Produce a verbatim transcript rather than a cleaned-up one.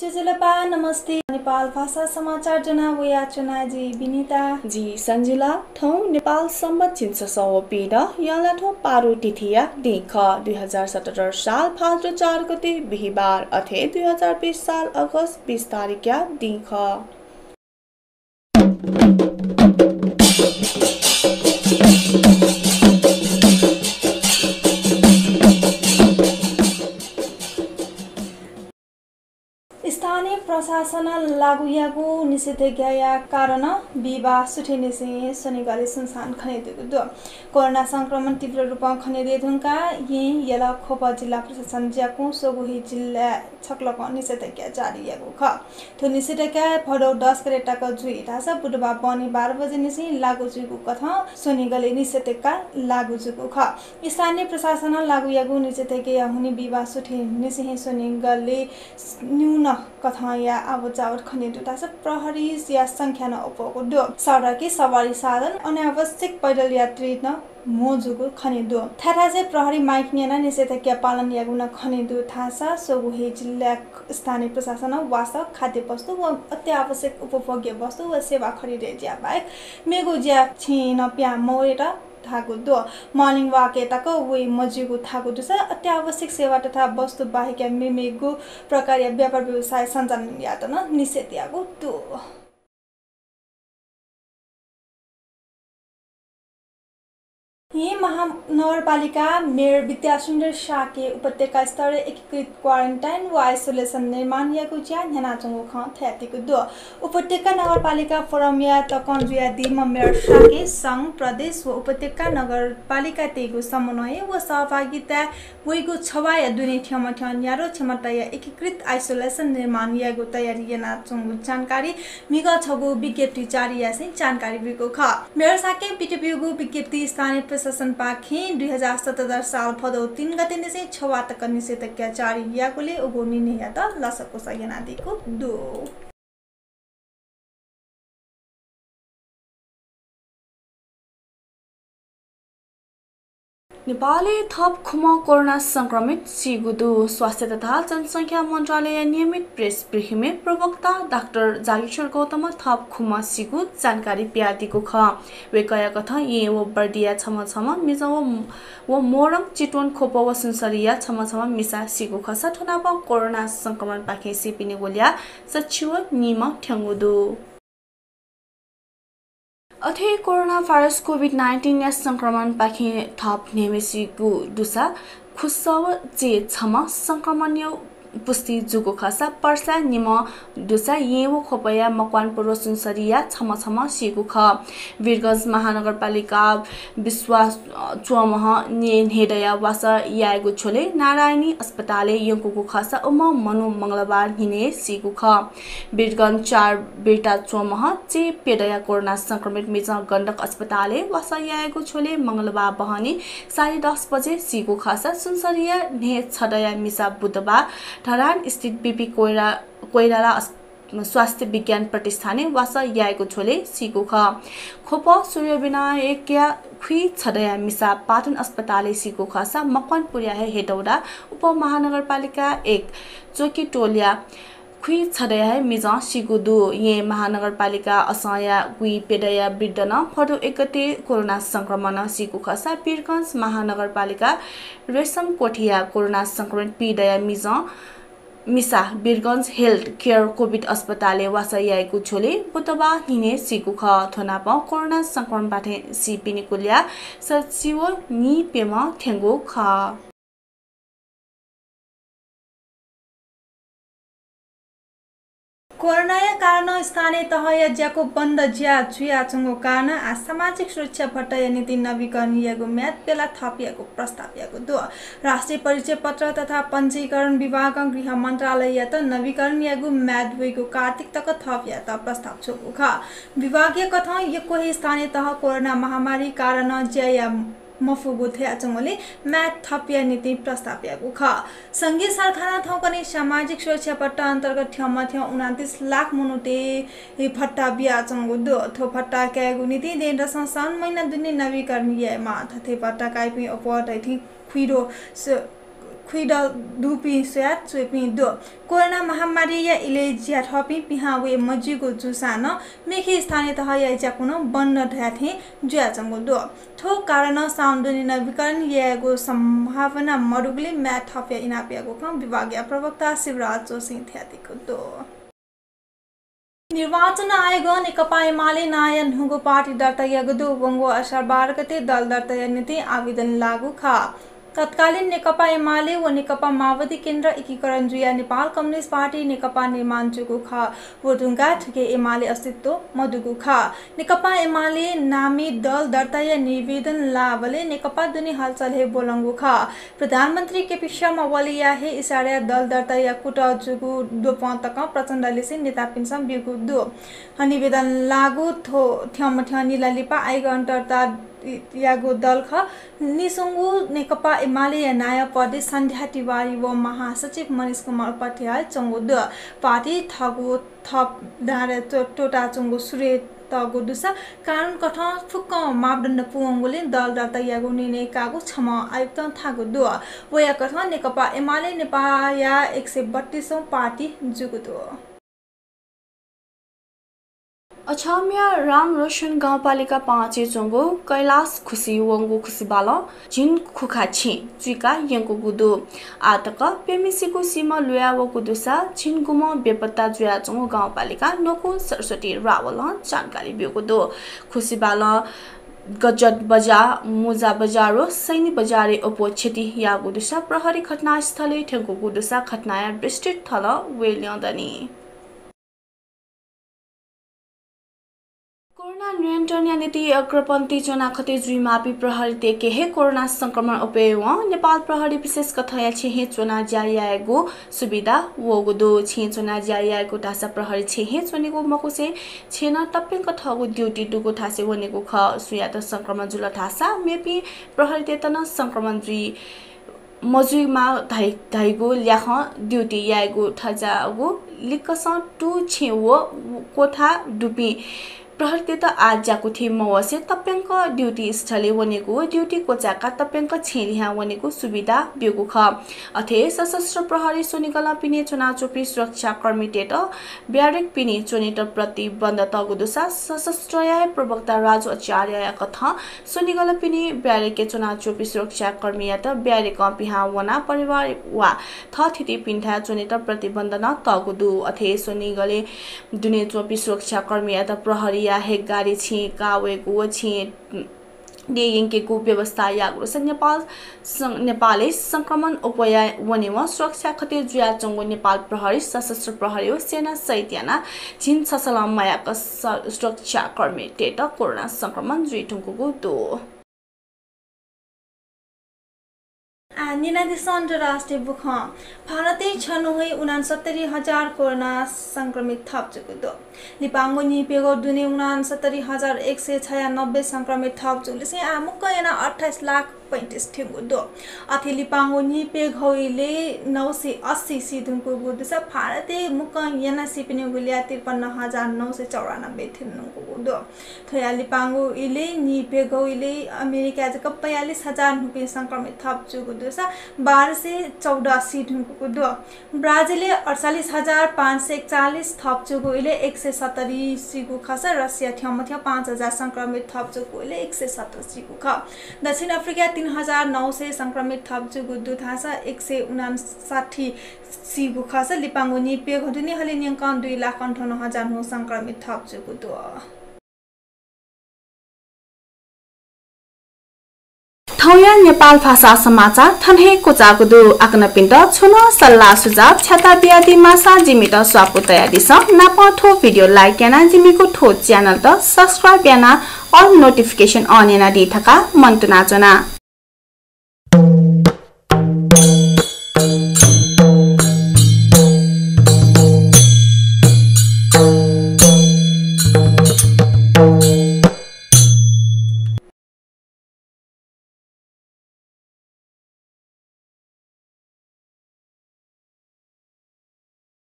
ज्वजलपा, नमस्ते। नेपाल भाषा समाचार ज्वना वयाच्वना जि विनिता। जि सञ्जिला। थौं नेपाल सम्बत झिंछसः व पीदँ यंलाथ्व पारु तिथिया दिं खः। दुई हजार सतहत्तर साल भाद्र चार गते बिहिबार, अथे दुई हजार बीस साल अगस्त बीस तारिखया दिं खः। स्थानीय प्रशासनं लागू याःगु निषेधाज्ञाया कारणं बिहिबाः सुथय् निसें स्वनिगलय् सुनसान खनेदुगु दु। कोरोना संक्रमण तीव्र रूपं खनेदये धुंकाः येँ, यल, ख्वप जिल्ला प्रशासन ज्याकुं स्वगू हे जिल्लाय् छकलकं निषेधाज्ञा जारी याःगु खः। थ्व निषेधाज्ञा भदौ दस गते तक जुइ धाःसा बुधबाः बहनी बाह्र बजे निसें लागू जुइगु कथं स्वनिगलय् निषेधाज्ञा लागू जूगु खः। स्थानीय प्रशासनं लागू याःगु निषेधाज्ञाया हुनिं बिहिबाः सुथय् निसें हे स्वनिगलय् न्यून कथंया आवतजावत खनेदु धाःसा प्रहरीया संख्या नं अप्वःगु दु। सडकय् सवारी साधन, अनावश्यक पैदल यात्री नं म्हो जूगु खनेदु। थाय् थासय् प्रहरी माइकिङ यानाः निषेधाज्ञा पालन याःगु नं खनेदु धाःसा स्वगू हे जिल्लाय् स्थानीय प्रशासनं वासः, खाद्य वस्तु व अत्यावश्यक उपभोग्य वस्तु व सेवा खरिदय् ज्या बाहेक मेगु ज्या छेँय् नं पिहां मवयेत धाःगु दु। Morning walk-य् तक वये मज्यूगु धाःगु दुसा अत्यावश्यक सेवा तथा वस्तु बाहेकया मेमेगु प्रकारया व्यापार व्यवसाय सञ्चालन यायेत नं निषेध याःगु दु। येँ महानगरपालिका मेयर विद्यासुन्दर शाक्यं उपत्यका स्तरय् एकीकृत quarantine व isolation निर्माण यायेगु ज्या न्ह्यानाच्वंगु खँ धयादीगु दु। उपत्यका नगरपालिका फोरमया तकं जुयादीम्ह मेयर शाक्यं संघ, प्रदेश व उपत्यका नगरपालिकातय्गु समन्वय व सहभागिताय् वइगु छवाःया दुने थ्यंमथ्यं न्याद्वः क्षमताया एकीकृत isolation निर्माण यायेगु तयारी यानाच्वंगु जानकारी म्हिगः छगू विज्ञप्ति जारी यासें जानकारी ब्यूगु खः। मेयर शाक्यं पिथंब्यूगु विज्ञप्ति स्थानीय प्रशासनपाखें दुई हजार सतहत्तर साल भदौ तीन गते निसें छवाः तक निषेधाज्ञा जारी याःगुलिं उगु निर्णययात लसकुस यानादीगु दु। नेपालय् थप खुम्ह कोरोना संक्रमित सीगु दु। स्वास्थ्य तथा जनसंख्या मन्त्रालयया नियमित प्रेस ब्रिफिङय् प्रवक्ता डाक्टर जागेश्वर गौतमं थप खुम्ह सीगु जानकारी बियादीगु खः। वय्कःया कथं येँ व बर्दिया छम्ह छम्ह मिजं व, व मोरङ, चितवन, ख्वप व सुनसरीया छम्ह छम्ह मिसा सीगु खःसा थ्व नापं कोरोना संक्रमणपाखें सीपिनिगु ल्याः सछि व नीम्ह थ्यंगु दु। अथे कोरोना भाइरस कोभिड नाइन्टिनया संक्रमणपाखें थप न्हय्म्ह सीगु दुसा खुसः व चय् छम्ह संक्रमणया पुष्टि जूगु खःसा पर्साया निम्ह दुसा येँ व ख्वपया मकवानपुर व सुनसरीया छम्ह छम्ह सीगु खः। वीरगंज महानगरपालिका बिस्वास च्वंम्ह न्हय् न्हय्दँया वासः यायेगु झ्वलय् नारायणी अस्पतालय् यंकूगु खःसा उम्ह मनू मंगलबार न्हिनय् सीगु खः। वीरगंज चार बिर्ता च्वंम्ह चय् प्यदँया कोरोना संक्रमित मिजं गण्डक अस्पतालय् वासः यायेगु झ्वलय् मंगलबार बहनी साढे दस बजे सीगु खःसा सुनसरीया न्हय् छदँया मिसा बुधबार धरान स्थित बिपी कोइरा-, कोइराला अस-, स्वास्थ्य विज्ञान प्रतिष्ठानय् वासः यायेगु झ्वलय् सीगु खः। ख्वप सूर्यविनायकया खुइछदँया मिसा पाटन अस्पतालय् सीगु खःसा मकवानपुरया हे हेटौडा उपमहानगरपालिका एक चोकीटोलया खुइछदँया हे मिजं सीगु दु। येँ महानगरपालिका असंया गुइप्यदँया वृद्ध नं भदौ एक गते कोरोना संक्रमणं सीगु खःसा वीरगंज महानगरपालिका रेशमकोठीया कोरोना संक्रमित पीदँया मिजं मिसा वीरगंज हेल्थ केयर कोभिड अस्पतालय् वासः याइगु झ्वलय् बुधबार न्हिनय् सीगु खः। थ्व नापं कोरोना संक्रमणपाखें सीपिनिगु ल्याः सछि व नीप्यम्ह थ्यंगु खः। कोरोनाया कारणं स्थानीय तहया ज्याकू बन्द ज्या जुयाच्वंगु कारणं आः सामाजिक सुरक्षा भत्ताया निंतिं नवीकरण यायेगु म्याद प्यला थप यायेगु प्रस्ताव याःगु दु। राष्ट्रिय परिचय पत्र तथा पञ्जीकरण विभागं गृह मन्त्रालययात नवीकरण यायेगु म्याद वइगु कार्तिक तक थप यायेत प्रस्ताव छ्वःगु खः। विभागया कथं यक्व हे स्थानीय तह कोरोना महामारी कारणं ज्या याये मफुगु धयाच्वंगुलिं म्याद थप यायेगु निंतिं प्रस्ताव याःगु खः। संघीय सरकारं थौंकन्हय् सामाजिक सुरक्षा भत्ता अन्तर्गत थ्यंमथ्यं उनान्तीस लाख मनूतय् भत्ता बियाच्वंगु दु। थ्व भत्ता कायेगु निंतिं दँय्‌दसं साउन महिना दुने नवीकरण यायेमाः। थथे भत्ता काइपिं अप्वः धइथें खुइरो स-, फुइदँ दुपिं स्वयाच्वंपिं दु। कोरोना महामारीया इलय् ज्याथःपिं पिहां वये मज्यूगु जूसां नं मेखे स्थानीय तहया ज्याकुन्हु बन्द धयाथें जुयाच्वंगु दु। थ्व कारणं साउन दुने नवीकरण यायेगु सम्भावना मदुगुलिं म्याद थप इनाप याःगु खँ विभागया प्रवक्ता शिवराज जोशीं धयादीगु दु। निर्वाचन आयोगं नेकपा एमाले नांया न्हूगु पार्टी दर्ता याःगु दु। वंगु असार बाह्र गते दल दर्ताया निंतिं आवेदन लाःगु खः। तत्कालीन नेकपा एमाले व नेकपा माओवादी केन्द्र एकीकरण जुयाः नेपाल कम्युनिस्ट पार्टी नेकपा निर्माण जूगु खः। व धुंकाः थुकी एमाले अस्तित्व मदुगु खः। नेकपा एमाले नामी दल दर्ताया निवेदन लाःबलय् नेकपा दुने हलचल हे ब्वलंगु खः। प्रधानमन्त्री केपी शर्मा ओलीया हे इसाराय् दल दर्ताया कुतः जूगु द्वपं तकं प्रचण्डलिसे नेतापिन्सं ब्यूगु दु। निवेदन लाःगु थ्व थ्यंमथ्यं निला लिपा आयोगं दर्ता याःगु दल खः। निसंगु नेकपा एमालेया नायः पदय् सन्ध्या तिवारी व महासचिव मनिष कुमार उपाध्याय च्वंगु दु। पार्टी थःगु थप दायरा त्व-, त्वःताच्वंगु सुरय् तःगु दुसा कानून कथं फुक्क मापदण्ड पूवंगुलिं दल दर्ता यायेगु निर्णय काःगु छम्ह आयुक्तं धाःगु दु। वया कथं नेकपा एमाले नेपाःया एक सय बत्तीसौं पार्टी जूगु दु। अछामया रामरोशन गाउँपालिका पाँचय् च्वंगु कैलाश खुसी वंगु खुसी बालं झिंखुखा छेँ चुइका यंकूगु दु। आः तक प्यम्हेसिगु सीम्ह लुया वःगु दुसा झिंगुम्ह बेपत्ता जुयाच्वंगु गाउँपालिका न्वकू सरस्वती रावलं जानकारी ब्यूगु दु। खुसी बालं गजत बजार, मुजा बजार व सैनी बजारय् अप्वः क्षति याःगु दुसा प्रहरी घटनास्थलय् थ्यंकूगु दुसा घटनाया विस्तृत थलं वये ल्यं दनि। कोरोना नियन्त्रणया निंतिं अग्रपंक्ति च्वनाः खटे जुइमाःपिं प्रहरीतय्के हे कोरोना संक्रमण अप्वयेवं नेपाल प्रहरी विशेष कथंया छेँ हे च्वनाः ज्या यायेगु सुविधा वःगु दु। छेँ च्वनाः ज्या यायेगु धाःसा प्रहरी छेँ हे च्वनेगु मखुसें छेँनं तप्यंक थःगु ड्युटी दुगु थासय् वनेगु खः। सुयात संक्रमण जुल धाःसा मेपिं प्रहरीतय्त नं संक्रमण जुइ मजुइमा धाइ-, धाइगु ल्याखं ड्युटी यायेगु थज्याःगु लिक्कसं तू छेँ व क्वथा दुपिं प्रहरीतय्त आः ज्याकुथि मवसे तप्यंक ड्युटी स्थलय् वनेगु व ड्युटी क्वचाय्काः तप्यंक छेँ लिहां वनेगु सुविधा ब्यूगु खः। अथे सशस्त्र प्रहरी स्वनिगलं पिने च्वनाच्वंपिं सुरक्षाकर्मीतय्त ब्यारेक पिने च्वनेत प्रतिबन्ध तःगु दुसा सशस्त्रया प्रवक्ता राजु आचार्यया कथं स्वनिगलं पिने ब्यारेकय् च्वनाच्वंपिं सुरक्षाकर्मीयात ब्यारेकं पिहां वनाः परिवार वा थःथितिपिन्थाय् च्वनेत प्रतिबन्ध नं तःगु दु। अथे स्वनिगलय् दुने च्वंपिं सुरक्षाकर्मीयात प्रहरीया हे गाडी छेँ काः वयेगु व छेँ ल्ययंकेगु व्यवस्था याःगु दुसा नेपाल सं-, नेपालय् संक्रमण अप्वया वनेवं सुरक्षा खटे जुयाच्वंगु नेपाल प्रहरी, सशस्त्र प्रहरी व सेना सहित यानाः झिंछसलं मयाक स-, सुरक्षाकर्मीतय्त कोरोना संक्रमण जुइधुंकूगु दु। आः न्यनादिसँ अन्तर्राष्ट्रिय बुखँ। भारतय् छन्हुइ उनान्सत्तरी हजार कोरोना संक्रमित थप जूगु दु। लिपांगु नीप्यघौ दुने उनान्सत्तरी हजार एक सय छयानब्बे संक्रमित थप जूगुलिसें आः मुक्कं यानाः अट्ठाइस लाख पैंतिस थ्यंगु दु। अथे लिपांगु नीप्यघौ इलय् नौ सय अस्सी सी धुंकूगु दुसा भारतय् मुक्कं यानाः सीपिनिगु ल्याः त्रिपन्न हजार नौ सय चौरानब्बे थ्यंधुंकूगु दु। थ्वया लिपांगु इलय् नीप्यघौ इलय् अमेरिकाय् जक बयालिस हजार न्हूपिं संक्रमित थप जूगु दुसा बाह्र सय चौध सी धुंकूगु दु। ब्राजिलय् अठचालिस हजार पाँच सय एकचालिस थप जूगु इलय् एक सय सत्तरी सीगु खःसा रसिया थ्यंमथ्यं पाँच हजार संक्रमित थप जूगु इलय् एक सय सत्र सीगु खः। दक्षिण अफ्रिकाय् तीन हजार नौ सय संक्रमित थप जूगु दु धाःसा एक सय उनान्साठी सीगु खःसा लिपांगु नीप्यघौ दुने हलिं न्यंकं दुई लाख अन्ठाउन्न हजार न्हू संक्रमित थप जूगु दु। थौंया नेपाल भाषा समाचार थन हे क्वचाःगु दु। आकनपिन्त छुं नं सल्लाह सुझाव छ्याता बियादी माःसा जिमित स्वापू तयादिसँ। नापं थ्व video like यानाः जिमिगु थ्व channel त subscribe यानाः all notification on यानादी धकाः मन्तुना च्वना।